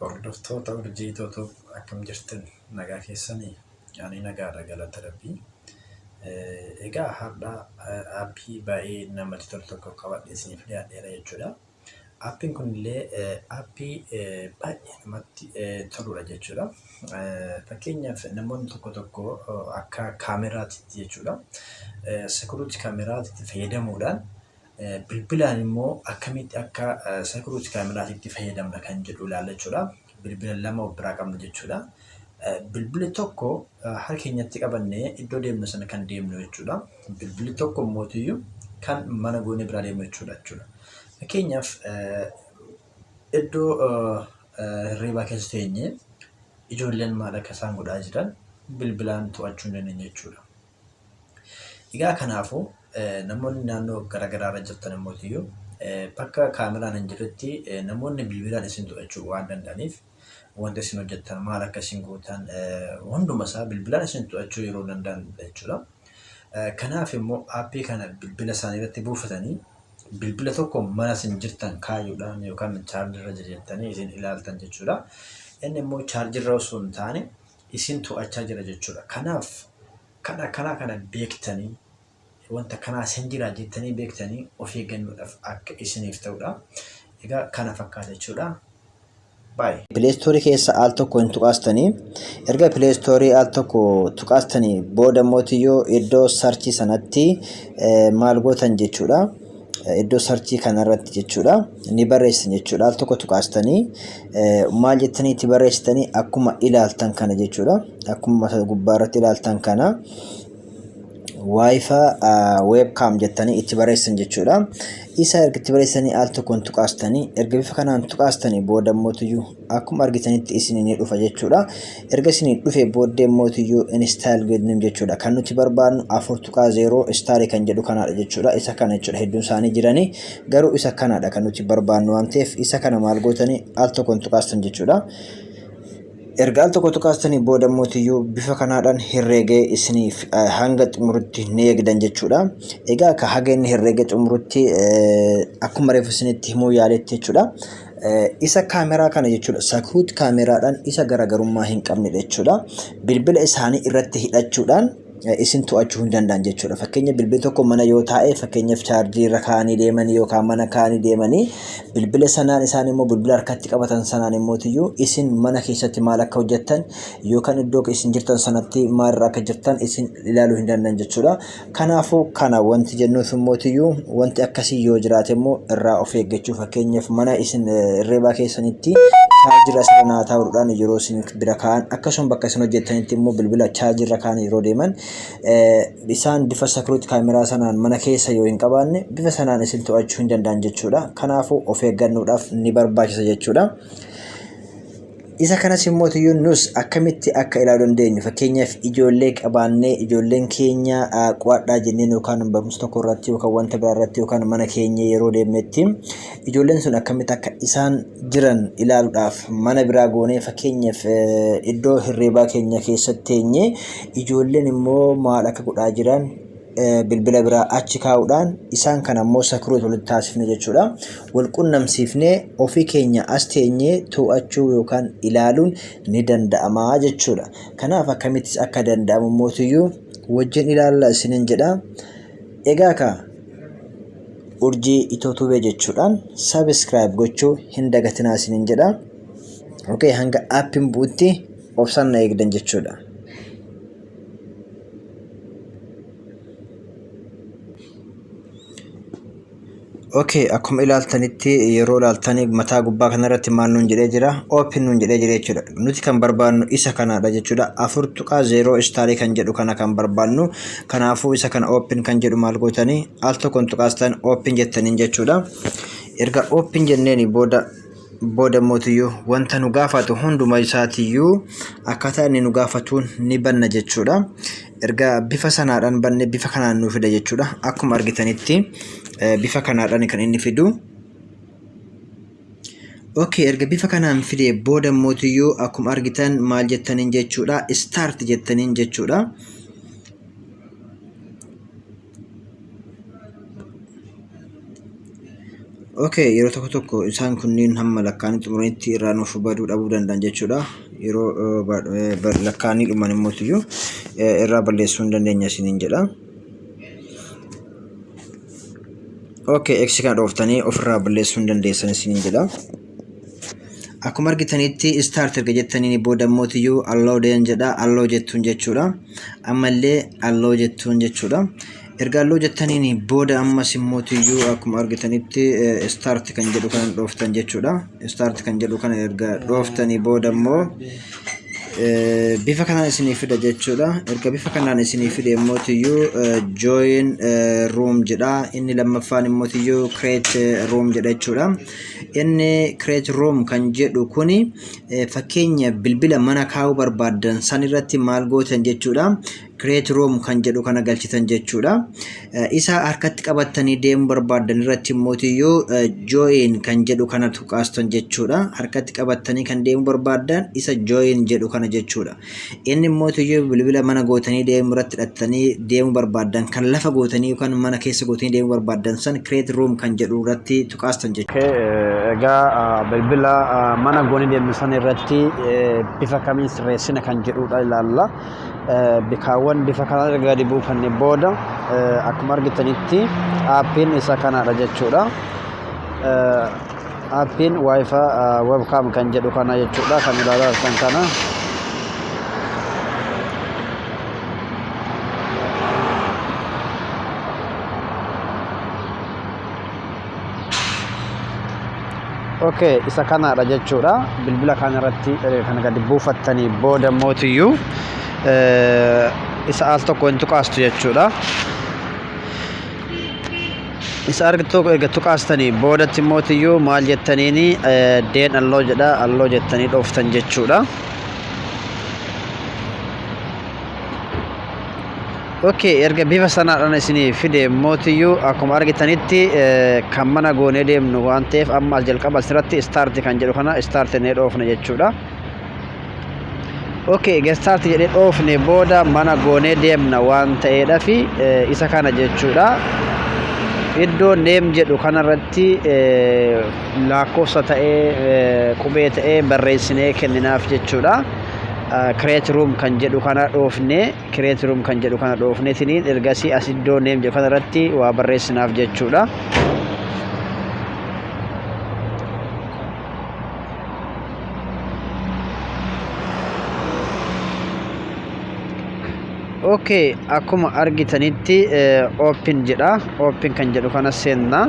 Hordoftoota Urjii Tube akkam jirtan nagaa keessanii? Ani nagaadha galata Rabbii. Egaa har'a aappii baay'ee namatti tolu tokko qabadhee isiniif dhiyaadheera jechuudha. Aappiin kunillee aappii baay'ee namatti toludha jechuudha. Fakkeenyaaf namoonni tokko tokko akka kaameraatitti jechuudha. Security kaameraatitti fayyadamuudhaan Bilbilaan immoo akkamitti akka security kaameraatti itti fayyadamna kan jedhu ilaalla jechuudha. Bilbila lama of biraa qabna jechuudha. Bilbilli tokko harka keenyatti qabannee iddoo deemnu sana kan deemnu jechuudha. Bilbilli tokko immootiyyuu kan mana goonee biraa deemnu jechuudha jechuudha. Fakkeenyaaf iddoo hirriibaa keessa teenyee ijoolleen maal akka isaan godhaa jiran bilbilaan to'achuu hin dandeenya jechuudha. Egaa kanaafuu namoonni naannoo garaagaraa irra jirtan immootiyyuu bakka kaameraan hin jirretti namoonni bilbilaan isin to'achuu waan danda'aniif wanta isin hojjettan maal akka isin gootan hunduma isaa bilbilaan isin to'achuu yeroo danda'an jechuudha. Kanaaf immoo aappii kana bilbila isaanii irratti buufatanii bilbila tokko mana isin jirtan kaayuudhaan yookaan chaarjirra jira jettanii isin ilaaltan jechuudha. Inni immoo chaarjirra osoo hin taane isin to'achaa jira jechuudha. Kanaaf kan akkanaa kana beektanii wanta akkanaa isin jira jettanii beektanii of eeggannoodhaaf akka isiniif ta'udha. Egaa kana fakkaata jechuudha. Baay. Play Store keessa al tokko hin tuqaastanii erga Play Store al tokko tuqaastanii booda mootiyyoo iddoo sarchii sanatti maal gootan jechuudha. Iddoo sarchii kanarratti jechuudha ni barreessitan jechuudha. Al tokko tuqaastanii maal jettanii itti barreessitanii akkuma ilaaltan kana jechuudha. Akkuma gubbaa irratti ilaaltan kana Wi-Fi webcam jettanii itti barreessitan jechuudha. Isa erga itti barreessitanii al tokkoon tuqaastanii erga bifa kanaan tuqaastanii booda mootiyyuu akkuma argitanitti isinii ni dhufa jechuudha. Erga isinii dhufe booddee mootiyyuu install godhinu jechuudha. Kan nuti barbaadnu 4.0 star kan jedhu kanaadha jechuudha. Isa kana jechuudha hedduun isaanii jiranii garuu isa kanaadha kan nuti barbaadnu waan ta'eef isa kana maal gootanii al tokkoon tuqaastan jechuudha. Erga al tokko tuqaastanii booda mootiyyuu bifa kanaadhaan herreegee isiniif hanga xumurutti ni eegdan jechuudha. Egaa akka haga inni herreegee xumurutti akkuma reefu isinitti himuu yaaletti jechuudha. Isa kaameraa kana jechuudha sakuut kaameraadhaan isa garaagarummaa hin qabnedha jechuudha. Bilbila isaanii irratti hidhachuudhaan isin to'achuu hin danda'an jechuudha. Fakkeenya bilbilli tokko mana yoo taa'e fakkeenyaaf chaarjii irra kaa'anii deemanii yookaan mana kaa'anii deemanii bilbila sanaan isaan immoo bilbila harkatti qabatan sanaan immootiyyuu isin mana keessatti maal akka hojjettan yookaan iddoo isin jirtan sanatti maalirra akka jirtan isin ilaaluu hin danda'an jechuudha. Kanaafuu kana wanti jennuuf immootiyyuu wanti akkasii yoo jiraate immoo irraa of eeggachuu fakkeenyaaf mana isin hirribaa keessanitti chaarjii irra sirna naa taa'uudhaan yeroo isin bira kaa'an akkasuma bakka isin hojjettanitti immoo bilbila chaarjii irra kaa'an yeroo deeman isaan bifa sakiruuti kaameraa sanaan mana keessa yoo hin qabaanne bifa sanaan isin to'achuu hin danda'an jechuudha. Kanaafuu of eeggannoodhaaf ni barbaachisa jechuudha. Isa kanas immoo tiyyuu nus akkamitti akka ilaaluu dandeenyu fakkeenyaaf ijoollee qabaannee ijoolleen keenya qo'adhaa jenneen yookaan barumsa tokko irratti yookaan wanta biraa irratti yookaan mana keenya yeroo deemnetti ijoolleen sun akkamitti akka isaan jiran ilaaluudhaaf mana biraa goonee fakkeenyaaf iddoo hirriibaa keenya keessatti teenyee ijoolleen immoo maal akka godhaa jiran bilbila biraa achi kaa'uudhaan isaan kana immoo sakiruut walitti taasifne jechuudha. Wal qunnamsiifnee ofii keenya as teenyee to'achuu yookaan ilaaluun ni danda'ama jechuudha. Kanaaf akkamittis akka danda'amu mootiyyuu wajjin ilaalla isinin jedha. Egaa kaa urjii itoo tubee jechuudhaan sabiskiraayib gochuu hin dagatinaa isinin jedha. Okay, hanga aappiin bu'utti obsaan na eegdan jechuudha. Okay, akkuma ilaaltanitti yeroo ilaaltanii mataa gubbaa kanarratti maal nuun jedhee jira? Open nuun jedhee jira jechuudha. Nuti kan barbaannu isa kanaadha jechuudha. 4.0 istaarii kan jedhu kana kan barbaannu. Kanaafuu isa kana open kan jedhu maal gootanii al tokkoon tuqaastan open jettaniin jechuudha. Erga open jenneeni booda booda mootiyyuu wanta nu gaafatu hunduma isaatiyyuu akkaataa inni nu gaafatuun ni banna jechuudha. Erga bifa sanaadhaan banne bifa kanaan nu fida jechuudha. Akkuma argitanitti bifa kanaadhaan kan inni fidu. Okay, erga bifa kanaan fide booda mootiyyuu akkuma argitan maal jettaniin jechuudha. Start jettaniin jechuudha. Okay, yeroo tokko tokko isaan kunniin hamma lakkaa'anii xumuranitti irraa nuuf baduu dhabuu danda'an jechuudha. Yeroo lakkaa'anii dhuman immoo irraa balleessuu hin dandeenya isiniin jedha. Okay, X kana dhooftanii ofirraa balleessuu hin dandeessan isiniin jedha. Akkuma argitanitti start erga jettaniin booda mootiyyuu allow deen jedha, allow jettuun jechuudha. Ammallee allow jettuun jechuudha. Erga allow jettaniin booda ammas mootiyyuu akkuma argitanitti start kan jedhu kana dhooftan jechuudha. Start kan jedhu kana erga dhooftanii booda immoo bifa kanaan isinii fida jechuudha. Erga bifa kanaan isinii fide mootiyyuu join room jedha. Inni lammaffaan mootiyyuu create room jedha jechuudha. Inni create room kan jedhu kuni fakkeenya bilbila mana kaa'uu barbaaddan san irratti maal gootan jechuudha. Create room kan jedhu kana galchitan jechuudha. Isa harkatti qabattanii deemuu barbaaddan irratti mootiyyuu join kan jedhu kana tuqaastan jechuudha. Harkatti qabattanii kan deemuu barbaaddan isa join jedhu kana jechuudha. Inni mootiyyuu bilbila mana gootanii deemuu irratti hidhattanii deemuu barbaaddan, kan lafa gootanii yookaan mana keessa gootanii deemuu barbaaddan san create room kan jedhu irratti tuqaastan jechuudha. Egaa bilbila mana goonii deemnu san irratti bifa kamiin sirreessina kan jedhudha ilaalla. Bikaawwan bifa kanaan erga gadi buufanne booda akkuma argitanitti aappiin isa kanadha jechuudha. Aappiin WiFi webcam kan jedhu kana jechuudha, kan ilaalaa jirtan kana. Okay, isa kanadha jechuudha. Bilbila kana irratti kan gadi buufattanii booda mootiyyuu isa al tokko hin tuqaastu jechuudha. Isa argitu erga tuqaastanii boodatti mootiyyuu maal jettaniini, deen allow jedha, allow jettanii dhooftan jechuudha. Okay, erga bifa sanaadhaan isinii fide mootiyyuu akkuma argitanitti kan mana goonee deemnu waan ta'eef amma as jalqaba asirratti start kan jedhu kana start jennee dhoofne jechuudha. Okay, egaa start jedhee dhoofne booda mana goonee deemna waan ta'eedhafi isa kana jechuudha. Iddoo name jedhu kanarratti lakkoofsa ta'ee, qubee ta'ee barreessinee kenninaaf jechuudha. Create room kan jedhu kana dhoofne, create room kan jedhu kana dhoofnetiniin ergasii as iddoo name jedhu kanarratti waa barreessinaaf jechuudha. Okay, akkuma argitanitti open jedha. Open kan jedhu kana seenna.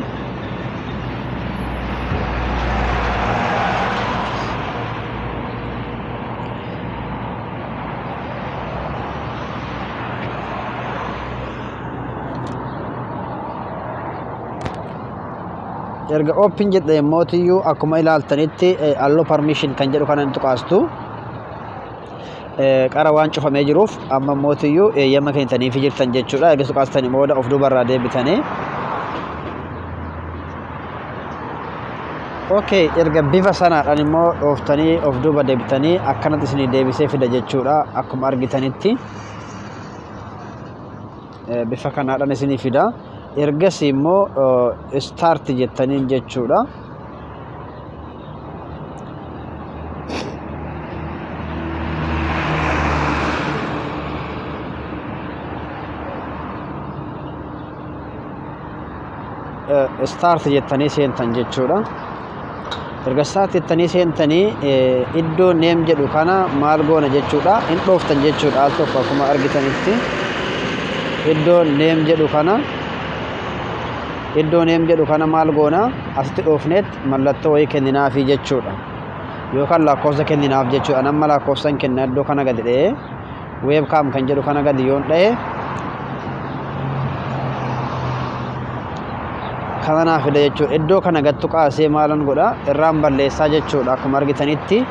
Erga open jedhe mootiyyuu akkuma ilaaltanitti allow permission kan jedhu kana hin tuqaastu. Qara waan cufamee jiruuf amma mootiyyuu eeyyama kennitaniifi jirtan jechuudha. Erga tuqaastanii booda of duubarraa deebitanii. Okay, erga bifa sanaadhaan immoo dhooftanii of duuba deebitanii akkanatti isinii deebisee fida jechuudha. Akkuma argitanitti bifa kanaadhaan isinii fida. Ergasii immoo start jettaniin jechuudha. Start jettanii seentan jechuudha. Erga start jettanii seentanii iddoo name jedhu kana maal goona jechuudha. Hin dhooftan jechuudha al tokko. Akkuma argitanitti iddoo name jedhu kana maal goona, asitti dhoofneet mallattoo wayii kenninaafii jechuudha. Yookaan lakkoofsa kenninaaf jechuudha. Nama lakkoofsan kenna, iddoo kana gadi dha'ee webcam kan jedhu kana gadi yoon dha'e kana naa fida jechuudha. Iddoo kana gattu qaasee maalan godha, irraan balleessaa jechuudha. Akkuma argitanitti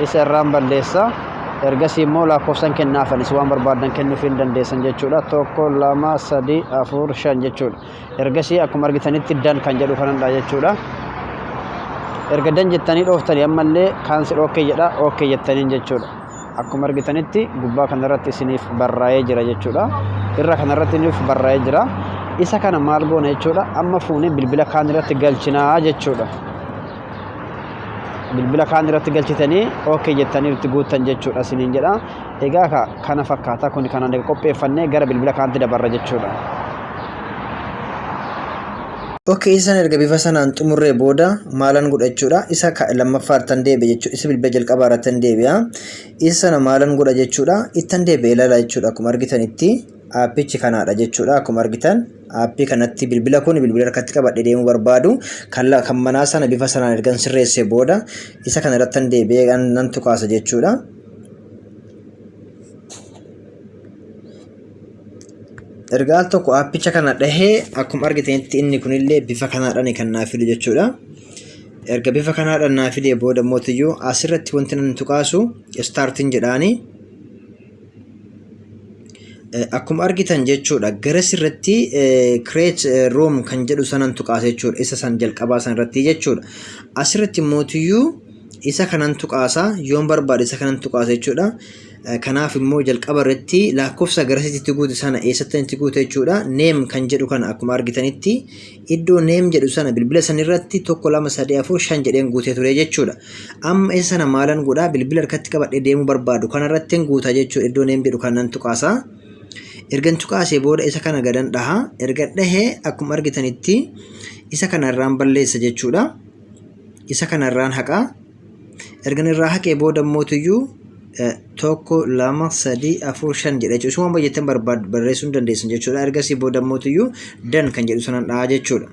isa irraan balleessaa. Ergasii immoo lakkoofsan kennaafanis waan barbaadan kennuuf hin dandeessan jechuudha. Tokko, lama, sadi, afur, shan jechuudha. Ergasii akkuma argitanitti done kan jedhu kanadha jechuudha. Erga done jettanii dhooftanii ammallee cancel okay jedha, okay jettaniin jechuudha. Akkuma argitanitti gubbaa kanarratti isiniif barraa'ee jira jechuudha. Irra kanarratti isiniif barraa'ee jira. Isa kana maal goona jechuudha? Amma fuunee bilbila kaan irratti galchinaa jechuudha. Bilbila kaan irratti galchitanii okay jettanii itti guuttan jechuudha isiniin jedha. Egaa kana fakkaata kun kanaan qopheeffannee gara bilbila kaanitti dabarra jechuudha. Okay, isan erga bifa sanaan xumurree booda maalan godha jechuudha. Isa lammaffaa irrattan deebi'a jechuudha. Isa bilbila jalqabaa irrattan deebi'a. Isa sana maalan godha jechuudha. Ittan deebi'ee ilaalaa jechuudha. Akkuma argitanitti aappichi kanaadha jechuudha. Akkuma argitan aappii kanatti bilbila kun bilbila harkatti qabadhee deemuu barbaadu kan kan manaa sana bifa sanaan ergan sirreessee booda isa kana irrattan deebi'ee nan tuqaasa jechuudha. Erga al tokko aappicha kana dhahee akkuma argitanitti inni kunillee bifa kanaadhaan kan naa fidu jechuudha. Erga bifa kanaadhaan naa fidee booda mootiyyuu asirratti wanti nan tuqaasu startiin jedhaani. Akkuma argitan jechuudha gara sirratti create room kan jedhu sanan tuqaasa jechuudha. Isa san jalqabaa san irratti jechuudha. Asirratti mootiyyuu isa kanan tuqaasa, yoon barbaade isa kanan tuqaasa jechuudha. Kanaaf immoo jalqaba irratti lakkoofsa garasitti guute sana eessatti itti guute jechuudha. Name kan jedhu kana akkuma argitanitti iddoo name jedhu sana bilbila san irratti 1 2 3 4 5 jedheen guutee ture jechuudha. Amma isa sana maalan godhaa, bilbila harkatti qabadhee deemuu barbaadu kanarratti guuta jechuudha. Iddoo name jedhu kanan tuqaasa. Ergan tuqaasee booda isa kana gadan dhaha. Erga dhahee akkuma argitanitti isa kana irraan balleessa jechuudha. Isa kana irraan haqa. Ergan irraa haqee booda mootiyyuu 1 2 3 4 5 jedha jechuudha. Isuma jettan barbaadu barreessuu hin dandeessan jechuudha. Ergasii booda mootiyyuu done kan jedhu sanan dhaha jechuudha.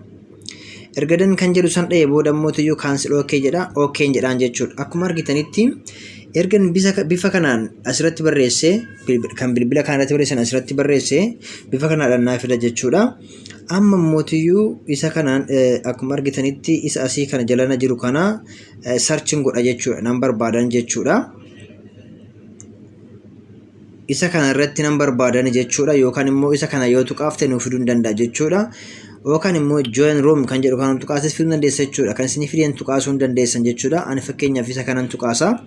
Erga done kan jedhu san dhahee booda mootiyyuu cancel okay jedha, okay jedhaan jechuudha. Akkuma argitanitti ergan bifa kanaan asirratti barreessee, kan bilbila kanarratti barreessan asirratti barreessee bifa kanaadhaan naa fida jechuudha. Amma mootiyyuu isa kanaan akkuma argitanitti isa asii kana jalana jiru kana searching godha jechuudha. Nan barbaadan jechuudha. Isa kana irratti nan barbaadan jechuudha. Yookaan immoo isa kana yoo tuqaafte nuu fiduu hin danda'a jechuudha. Yookaan immoo join room kan jedhu kana tuqaases fiduu dandeessa jechuudha. Kan isin fideen tuqaasuu hin dandeessan jechuudha. Ani fakkeenyaaf isa kanan tuqaasa.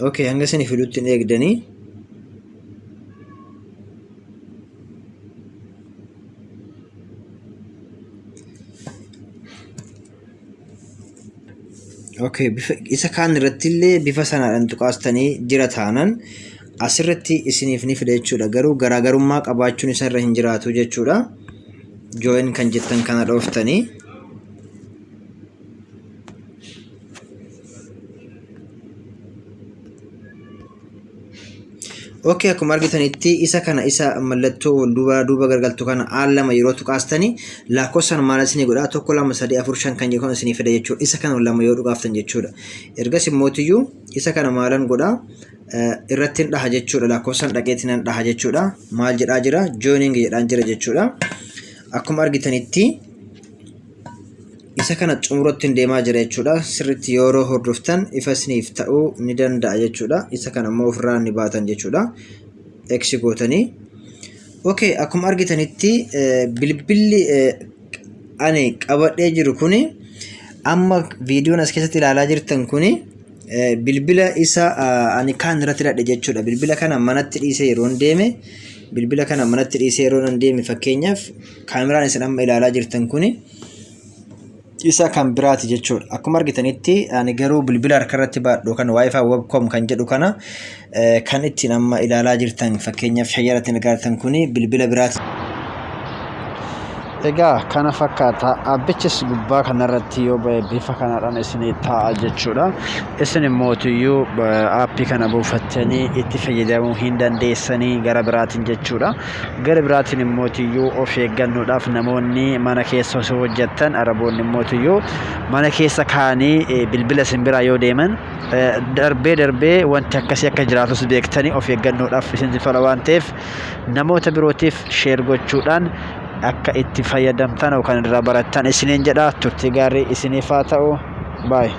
Okay, hanga isin fidutti hin eegdanii. Okay, bifa isa kaan irratti illee bifa sanaadhaan tuqaastanii jira taanan asirratti isiniif ni fida jechuudha. Garuu garaagarummaa qabaachuun isa irra hin jiraatu jechuudha. Join kan jettan kana dhooftanii. Okay, akkuma argitanitti isa kana isa mallattoo wal duuba duuba gargaltu kana al lama yeroo tuqaastani lakkoofsaan maal isinii godha, 1 2 3 4 5 kan jedhu kana isinii fida jechuudha. Isa kana lama yoo tuqaaftan jechuudha. Ergas immootiyyuu isa kana maalan godha, irratti hin dhaha jechuudha. Lakkoofsaan dhaqeetti nan dhaha jechuudha. Maal jedhaa jira? Joining jedhaan jira jechuudha. Akkuma argitanitti isa kana xumuratti hin deemaa jira jechuudha. Sirriitti yeroo hordoftan ifa isiniif ta'uu ni danda'a jechuudha. Isa kana immoo ofirraa ni baatan jechuudha. X gootanii. Okay, akkuma argitanitti bilbilli ani qabadhee jiru kuni, amma viidiyoon as keessatti ilaalaa jirtan kuni, bilbila isa ani kaan irratti hidhadhe jechuudha. Bilbila kana manatti dhiisee yeroon deeme, bilbila kana manatti dhiisee yeroo nan deeme, fakkeenyaaf kaameraan isin amma ilaalaa jirtan kuni isa kan biraati jechuudha. Akkuma argitanitti ani garuu bilbila harka irratti baadhu kan WiFi webcom kan jedhu kana kan ittiin amma ilaalaa jirtan, fakkeenyaaf shayyara ittiin ilaaltan kuni bilbila biraati. Egaa kana fakkaata. Abbichis gubbaa kanarratti yoo ba'e bifa kanaadhaan isinii taa'a jechuudha. Isin immootiyyuu aappii kana buufattanii itti fayyadamuu hin dandeessanii gara biraatiin jechuudha. Gara biraatiin immootiyyuu of eeggannoodhaaf namoonni mana keessa osoo hojjettan, araboonni immootiyyuu mana keessa kaa'anii bilbila isin biraa yoo deeman, darbee darbee wanti akkasii akka jiraatus beektanii of eeggannoodhaaf isin tola waan ta'eef namoota birootiif share gochuudhaan akka itti fayyadamtan yookaan irraa barattan isiniin jedha. Turtii gaarii isiniif haa ta'u. Baay'ee.